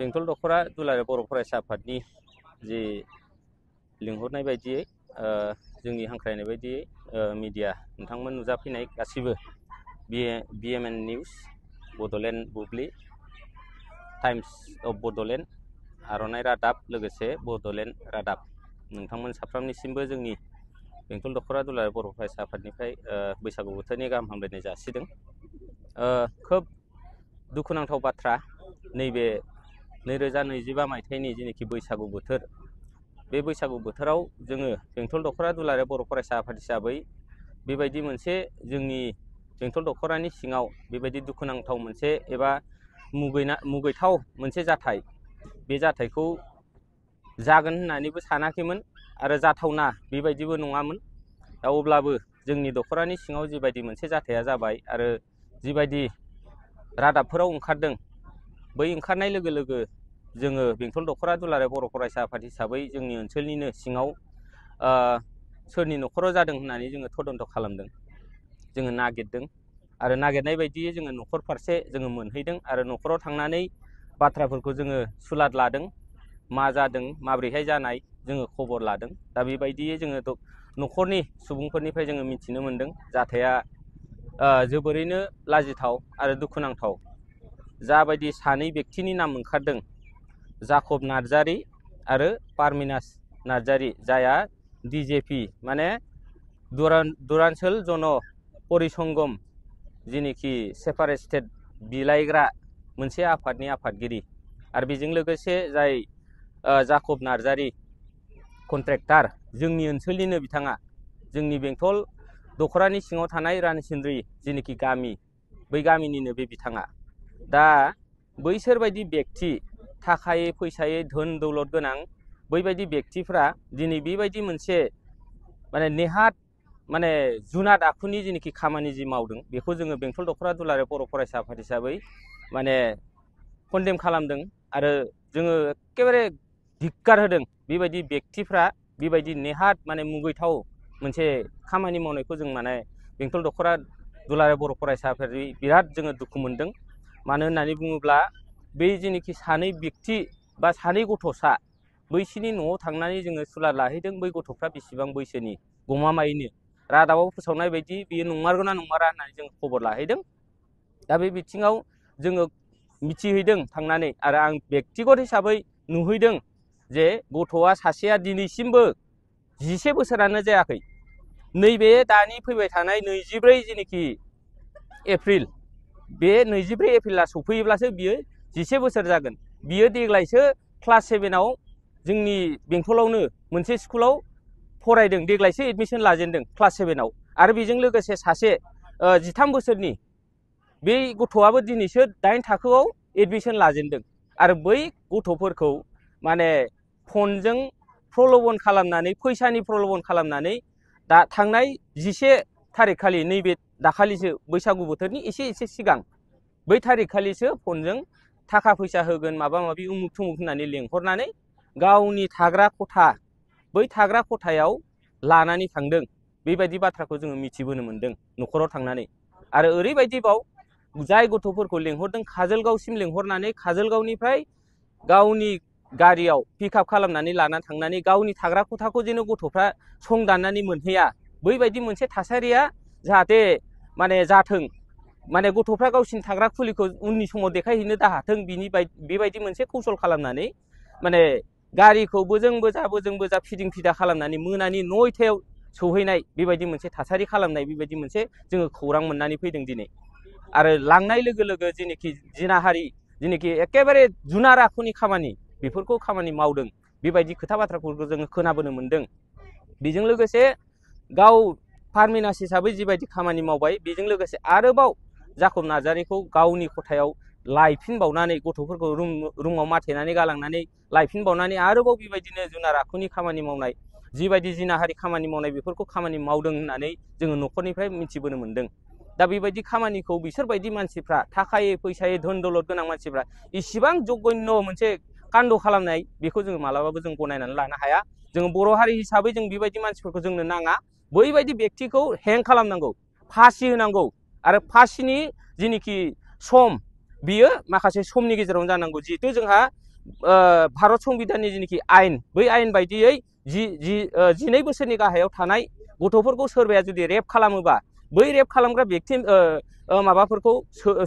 बेंटल दखरा दुलाराय बर' फरायसा आफादनि जे लिंहरनाय बायदियै जोंनि हांख्रायनाय बायदियै मिडिया नोंथांमोन नुजाफैनाय गासिबो BMN news, Bodoland Bubli, times of Bodoland, आर'नाइ रादाब, लोगोसे बड'लेण्ड रादाब, नोंथांमोन साफ्रोमनिसिमबो जोंनि बेंटल दखरा दुलाराय बर' फरायसा आफादनिफ्राय बैसागु बोथोरनि गाहाम हामलायनाय जासिदों। खोब दुखुनांथाव बाथ्रा, नैबे 2025 मायथाइनि जेनोखि बैसागु बोथोर, बे बैसागु बोथोराव जोङो बेंटल दखरा दुलाराय बर' फरायसा आफाद हिसाबै बेबायदि मोनसे जोंनि बेंटल दखरानि सिङाव बेबायदि दुखुनांथाव मोनसे एबा मुगैथाव मोनसे जाथाय, बे जाथायखौ जागोन होननानैबो सानाखैमोन आरो जाथावना बेबायदिबो नङामोन। दा अब्लाबो जोंनि दखरानि सिङाव जिबायदि मोनसे जाथाया जाबाय आरो जिबायदि रादाबफोराव ओंखारदों, बै ओंखारनाय लोगो लोगो जोङो बेंटल दखरा दुलाराय बर' फरायसा आफाद हिसाबै जोंनि ओनसोलनिनो सिङाव सोरनि न'खराव जादों होननानै जोङो तदन्त खालामदों, जोङो नागिरदों आरो नागिरनाय बायदियै जोङो न'खर फारसे जोङो मोनहैदों आरो न'खराव थांनानै बाथ्राफोरखौ जोङो सुलाद लादों, मा जादों माब्रैहाय जानाय जोङो खबर लादों। दा बेबायदियै जोङो न'खरनि सुबुंफोरनिफ्राय जोङो मिथिनो मोनदों जाथाया जोबोरैनो लाजिथाव आरो दुखुनांथाव। जाबायदि सानै व्यक्तिनि नाम ओंखारदों, जाकब नार्जारी आरो पारमिनास नार्जारी, जायहा DJP माने दुरान्चल जन परिसंगम जेनोखि सेपारेट स्टेट बिलाइग्रा मोनसे आफादनि आफादगिरि, आरो बेजों लोगोसे जाय जाकब नार्जारी कन्ट्रेक्टर, जोंनि ओनसोलनिनो बिथाङा, जोंनि बेंटल दखरानि सिङाव थानाय रानिसिन्द्रि जेनोखि गामि, बै गामिनिनो बे बिथाङा। दा बैसोरबायदि व्यक्ति, थाखायै फैसायै धोन दौलत गोनां बैबायदि व्यक्तिफ्रा दिनै बेबायदि मोनसे माने नेहाथ माने जुनाद आखुनि जेनोखि खामानि जि मावदों, बेखौ जोङो बेंटल दखरा दुलाराय बर' फरायसा आफाद हिसाबै माने कन्डेम खालामदों आरो जोङो एखेबारे धिक्कार होदों। बेबायदि व्यक्तिफ्रा बेबायदि नेहाथ माने मुगैथाव मोनसे खामानि मावनायखौ जों माने बेंटल दखरा दुलाराय बर' फरायसा आफादनि बिराद जोङो दुखु मोनदों। मानो होननानै बुङोब्ला बै जेनोखि सानै व्यक्ति बा सानै गथ'सा, बैसोरनि न'आव थांनानै जोङो सुलाद लाहैदों। बै गथ'फ्रा बेसेबां बैसोनि गमामायैनो रादाबाव फोसावनाय बायदि बेयो नंमारगौना नंमारा होननानै जों खबर लाहैदों। दा बे बिथिङाव जोङो मिथिहैदों थांनानै, आरो आं बेक्तिगत हिसाबै नुहैदों जे गथ'आ सासेया दिनैसिमबो 10 बोसोरानो जायाखै। नैबे दानि फैबाय थानाय 24 जेनोखि एप्रिल, बे 24 एप्रिला सफैयोब्लासो बियो 10 बोसोर जागोन। बियो देग्लायसो क्लास 7आव जोंनि बेंटलावनो मोनसे स्कुलाव फरायदों, देग्लायसो एडमिसन लाजेनदों क्लास 7आव। आरो बेजों लोगोसे सासे 13 बोसोरनि बे गथ'आबो दिनैसो 8 थाखोआव एडमिसन लाजेनदों। आरो बै गथ'फोरखौ माने फनजों प्रल'भन खालामनानै, फैसानि प्रल'भन खालामनानै, दा थांनाय 11 थारिख खालि, नैबे दाखालिसो बैसागु बोथोरनि एसे सिगां, बै थारिख खालिसो फनजों थाखा फैसा होगोन, माबा माबि उमुक थुमुक होननानै लेंहरनानै गावनि थाग्रा खथा, बै थाग्रा खथायाव लानानै थांदों। बेबायदि बाथ्राखौ जोङो मिथिबोनो मोनदों न'खराव थांनानै। आरो ओरैबायदिबाव, जाय गथ'फोरखौ लेंहरदों काजोलगावसिम लेंहरनानै काजोलगावनिफ्राय गावनि गारियाव पिकआप खालामनानै लाना थांनानै गावनि थाग्रा खथाखौ जेन गथ'फ्रा सं दाननानै मोनहैया, बैबायदि मोनसे थासारिया जाहाथे माने जाथों, माने गथ'फ्रा गावसिनि थाग्रा खुलिखौ उननि समाव देखायहैनो दाहाथों, बेबायदि मोनसे कौशल खालामनानै माने गारिखौ बोजों बोजा फिदिं फिदा खालामनानै मोनानि 9थायाव सौहैनाय, बेबायदि मोनसे थासारि खालामनाय, बेबायदि मोनसे जोङो खौरां मोननानै फैदों दिनै। आरो लांनाय लोगो लोगो जेनोखि जिनाहारि, जेनोखि एखेबारे जुनार आखुनि खामानि, बेफोरखौ खामानि मावदों, बेबायदि खोथा बाथ्राफोरखौ जोङो खोनाबोनो मोनदों। बेजों लोगोसे गाव पारमिनास हिसाबै जिबायदि खामानि मावबाय, बेजों लोगोसे आरोबाव जाकब नार्जारीखौ गावनि खथायाव लायफिनबावनानै, गथ'फोरखौ रुमाव माथेनानै गालांनानै लायफिनबावनानै आरोबाव बेबायदिनो जुनार आखुनि खामानि मावनाय, जिबायदि जिनाहारि खामानि मावनाय, बेफोरखौ खामानि मावदों होननानै जोङो न'खरनिफ्राय मिथिबोनो मोनदों। दा बेबायदि खामानिखौ बिसोरबायदि मानसिफ्रा, थाखायै फैसायै धोन दौलत गोनां मानसिफ्रा इसिबां जघन्य मोनसे कान्ड खालामनाय, बेखौ जोङो मालाबाबो जों गनायनानै लानो हाया। जोङो बर' हारि हिसाबै जों बेबायदि मानसिफोरखौ जोंनो नाङा। बैबायदि व्यक्तिखौ हें खालामनांगौ, फासि होनांगौ। आरो फासिनि जेनोखि सम, बियो माखासे समनि गेजेरावनो जानांगौ। जिहेथु जोंहा भारत संबिधाननि जिनिखि आयेन बै आयेन बायदियै 12 बोसोरनि गाहायाव थानाय गथ'फोरखौ सोरबाया जुदि रेप खालामोबा बै रेप खालामग्रा व्यक्ति माबाफोरखौ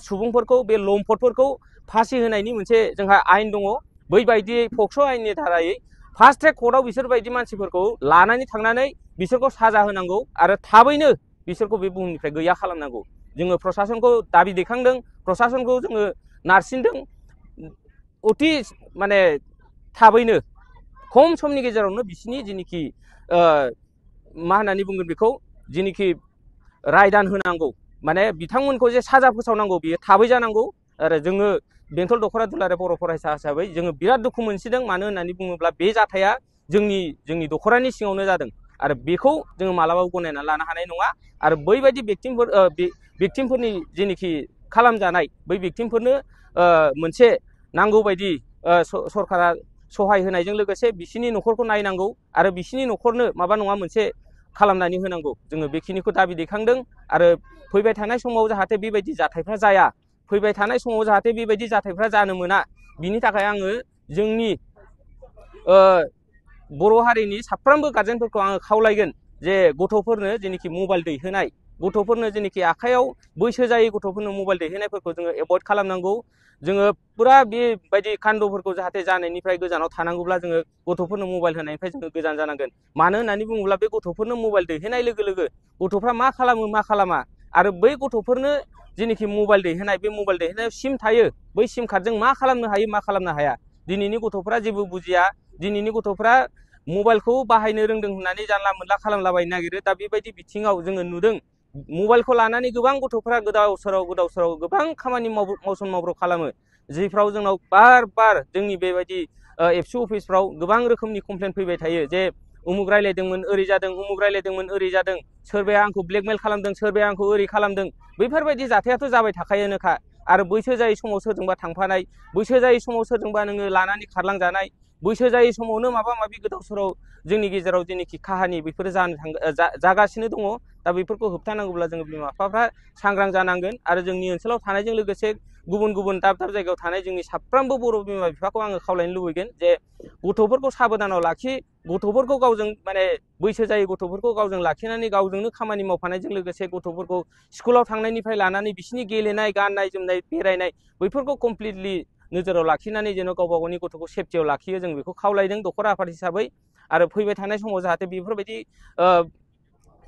सुबुंफोरखौ बे लम्पटफोरखौ फासि होनायनि मोनसे जोंहा आयेन दङ बै बायदियै पक्स' आयेननि दारायै फास्ट ट्रेक कर्टआव बिसोरबायदि मानसिफोरखौ लानानै थांनानै बिसोरखौ साजा होनांगौ आरो थाबैनो बिसोरखौ बे बुहुमनिफ्राय गैया खालामनांगौ जोङो प्रशासनखौ दाबि दैखांदों प्रशासनखौ जोङो नारसिनदों अति माने थाबैनो खम समनि गेजेरावनो बिसिनि जिनिखि मा होननानै बुंगोन बेखौ जिनिखि रायदान होनांगौ माने बिथांमोनखौ जे साजा फोसावनांगौ बियो थाबै जानांगौ आरो जोङो बेंटल दख'रा दुलाराय बर' फरायसा हिसाबै जोङो बिराद दुखु मोनसिदों मानो होननानै बुङोब्ला बे जाथाया जोंनि दख'रानि सिङावनो जादों आरो बेखौ जोङो मालाबाबो गनायना लानो हानाय नङा आरो बैबायदि भिक्टिमफोरनि जिनिखि खालामजानाय बै भिक्टिमफोरनो मोनसे नांगौ बायदि सरकारा सहाय होनायजों लोगोसे बिसिनि न'खरखौ नायनांगौ आरो बिसिनि न'खरनो माबा नङा मोनसे खालामनानै होनांगौ जोङो बेखिनिखौ दाबि दैखांदों आरो फैबाय थानाय समाव जाहाथे बेबायदि जाथायफ्रा जाया फैबाय थानाय समाव जाहाथे बेबायदि जाथायफ्रा जानो मोना बिनि थाखाय आङो जोंनि बर' हारिनि साफ्रोमबो गार्जेनफोरखौ आङो खावलायगोन जे गथ'फोरनो जेनोखि मबाइल दैहोनाय गथ'फोरनो जेनोखि आखायाव बैसो जायै गथ'फोरनो मबाइल दैहोनायफोरखौ जोङो एभयड खालामनांगौ जोङो पुरा बेबायदि कान्दफोरखौ जाहाथे जानायनिफ्राय गोजानाव थानांगौब्ला जोङो गथ'फोरनो मबाइल होनायनिफ्राय जोङो गोजान जानांगोन मानो होननानै बुङोब्ला बे गथ'फोरनो मबाइल दैहोनाय लोगो लोगो गथ'फ्रा मा खालामो मा खालामा आरो बै गथ'फोरनो जेनोखि मबाइल दैहोनाय बे मबाइल दैहोनायाव सिम थायो बै सिम कार्डजों मा खालामनो हायो मा खालामनो हाया दिनैनि गथ'फ्रा जेबो बुजिया दिनैनि गथ'फ्रा मबाइलखौ बाहायनो रोंदों होननानै जानला मोनला खालामलाबायनो नागिरो दा बेबायदि बिथिङाव जोङो नुदों मबाइलखौ लानानै गोबां गथ'फ्रा गोदाव सोराव गोबां खामानि मावसन मावब्र खालामो जिफ्राव जोंनाव बार जोंनि बेबायदि एबसु अफिसफ्राव गोबां रोखोमनि कमप्लेन फैबाय थायो जे उमुक रायलायदोंमोन ओरै जादों उमुक रायलायदोंमोन ओरै जादों सोरबाया आंखौ ब्लेकमेल खालामदों सोरबाया आंखौ ओरै खालामदों बैफोरबायदि जाथायाथ' जाबाय थाखायोनोखा आरो बैसो जायै समाव सोरजोंबा थांफानाय बैसो जायै समाव सोरजोंबा नोङो लानानै खारलांजानाय बैसो जायै समावनो माबा माबि गोदाव सोराव जोंनि गेजेराव जेनोखि काहानि बेफोरो जागासिनो दङ दा बेफोरखौ होबथानांगौब्ला जोङो बिमा बिफाफ्रा सांग्रां जानांगोन आरो जोंनि ओनसोलाव थानायजों लोगोसे गुबुन दाब जायगायाव थानाय जोंनि साफ्रोमबो बर' बिमा बिफाखौ आङो खावलायनो लुबैगोन जे गथ'फोरखौ साबधानाव लाखि गथ'फोरखौ गावजों माने बैसो जायै गथ'फोरखौ गावजों लाखिनानै गावजोंनो खामानि मावफानायजों लोगोसे गथ'फोरखौ स्कुलाव थांनायनिफ्राय लानानै बिसिनि गेलेनाय गाननाय जोमनाय बेरायनाय बैफोरखौ कमप्लिटलि नोजोराव लाखिनानै जेन' गावबा गावनि गथ'खौ सेफटियाव लाखियो जों बेखौ खावलायदों दख'रा आफाद हिसाबै आरो फैबाय थानाय समाव जाहाथे बेफोरबायदि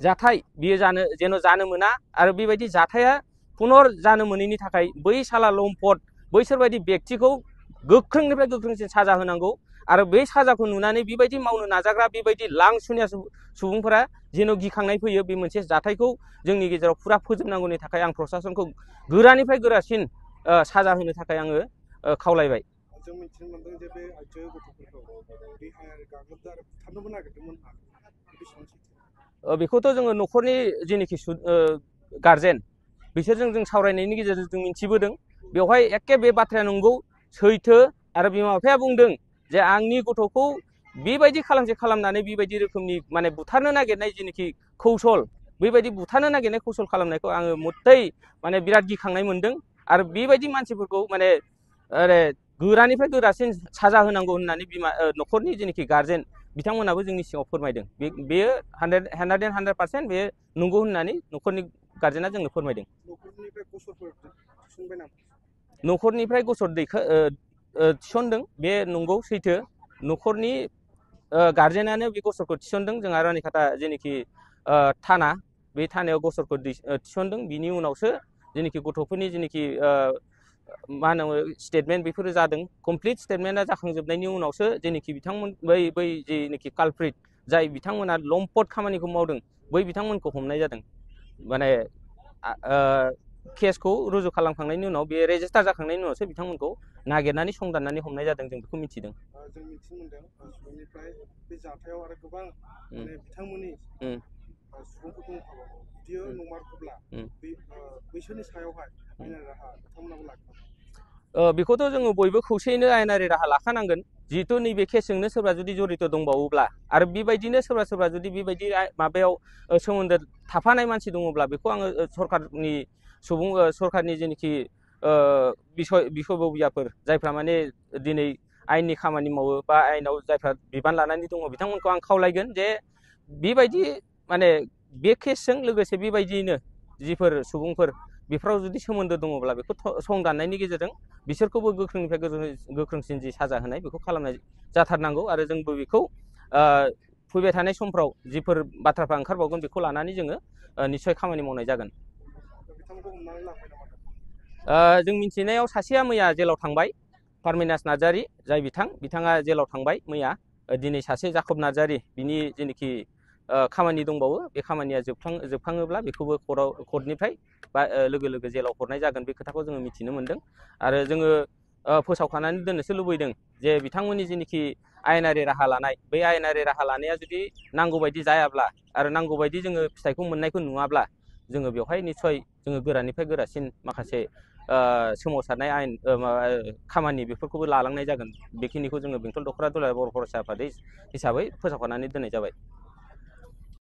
जाथाय बियो जेन' जानो मोना आरो बेबायदि जाथाया पुनर जानो मोनैनि थाखाय बै साला लम्पट बैसोरबायदि व्यक्तिखौ गोख्रोंनिफ्राय गोख्रोंसिन साजा होनांगौ आरो बै साजाखौ नुनानै बेबायदि मावनो नाजाग्रा बेबायदि लांसुनिया सुबुंफोरा जेन' गिखांनाय फैयो बे मोनसे जाथायखौ जोंनि गेजेराव पुरा फोजोबनांगौनि थाखाय आं प्रशासनखौ गोरानिफ्राय गोरासिन साजा होनो थाखाय आङो खावलायबाय जों मिथिनो मोनदों जे बे आइजो गथ'फोरखौ देहायारि गाग्लोबदों आरो बुथारनोबो नागिरदोंमोन बेखौथ' जोङो न'खरनि जेनोखि गार्जेन बिसोरजों जों सावरायनायनि गेजेरजों जों मिथिबोदों बेवहाय एखे बे बाथ्राया नंगौ सैथो आरो बिमा बिफाया बुंदों जे आंनि गथ'खौ बेबायदि खालामनानै बेबायदि रोखोमनि माने बुथारनो नागिरनाय जेनोखि कौशल बेबायदि बुथारनो नागिरनाय कौशल खालामनायखौ आङो मथै माने बिराद गिखांनाय मोनदों आरो बेबायदि मानसिफोरखौ माने गोरानिफ्राय गोरासिन साजा होनांगौ होननानै न'खरनि जेनोखि गार्जेन बिथांमोनाबो जोंनि सिगाङाव फोरमायदों बेयो 100% बेयो नंगौ होननानै न'खरनि गार्जेना जोंनो फोरमायदों न'खरनिफ्राय गसर थिसनदों बे नंगौ सैथो न'खरनि गार्जेनानो बे गसरखौ थिसनदों जोंहा रानिखाता जेनोखि थाना बे थानायाव गसरखौ थिसनदों बिनि उनावसो जेनोखि गथ'फोरनि जेनोखि मा होनो स्टेटमेन्ट बेफोरो जादों कमप्लिट स्टेटमेन्टआ जाखांजोबनायनि उनावसो जेनोखि बिथांमोन बै जेनोखि कालप्रिट जाय बिथांमोना लम्पट खामानिखौ मावदों बै बिथांमोनखौ हमनाय जादों माने केसखौ रुजु खालामखांनायनि उनाव बे रेजिस्टार जाखांनायनि उनावसो बिथांमोनखौ नागिरनानै संदाननानै हमनाय जादों जों बेखौ मिथिदों जों मिथिनो मोनदों सुबुंनिफ्राय बे जाथायाव आरो गोबां माने बिथांमोननि सुबुंफोर दंखायो बियो नंमारगौब्ला बैसोरनि सायावहाय आयेनारि राहा बिथांमोनाबो लाखिनांगोन बेखौथ' जोङो बयबो खौसेयैनो आयेनारि राहा लाखानांगोन जिहेथु नैबे केसजोंनो सोरबा जुदि जरित दंबावोब्ला आरो बेबायदिनो सोरबा जुदि बेबायदि माबायाव सोमोन्दो थाफानाय मानसि दङब्ला बेखौ आङो सरकारनि जेनोखि बिसयबबियाफोर जायफ्रा माने दिनै आयेननि खामानि मावो बा आयेनाव जायफ्रा बिबान लानानै दङ बिथांमोनखौ आं खावलायगोन जे बेबायदि माने बे केसजों लोगोसे बेबायदियैनो जिफोर सुबुंफोर बेफोराव जुदि सोमोन्दो दङब्ला बेखौ संदाननायनि गेजेरजों बिसोरखौबो गोख्रोंनिफ्राय गोख्रोंसिन जि साजा होनाय बेखौ खालामनाय जाथारनांगौ आरो जोंबो बेखौ फैबाय थानाय समफ्राव जिफोर बाथ्राफ्रा ओंखारबावगोन बेखौ लानानै जोङो निस्सय खामानि मावनाय जागोन। जों मिथिनायाव सासेया मैया जेलाव थांबाय, पारमिनास नार्जारी जाय बिथाङा जेलाव थांबाय मैया। दिनै सासे जाकब नार्जारी बिनि जेनोखि खामानि दंबावो बे खामानिया जोबखाङोब्ला बेखौबो कर्टनिफ्राय बा लोगो लोगो जेलाव हरनाय जागोन बे खोथाखौ जोङो मिथिनो मोन्दों। आरो जोङो फोसावखानानै दोननोसो लुबैदों जे बिथांमोननि जेनोखि आयेनारि राहा लानाय बै आयेनारि राहा लानाया जुदि नांगौबायदि जायाब्ला आरो नांगौबायदि जोङो फिथाइखौ मोननायखौ नुवाब्ला जोङो बेवहाय निस्सय जोङो गोरानिफ्राय गोरासिन माखासे सोमावसारनाय आयेन खामानि बेफोरखौबो लालांनाय जागोन। बेखिनिखौ जोङो बेंटल दख'रा दुलाराय बर' फरायसा आफाद हिसाबै फोसावखानानै दोननाय जाबाय।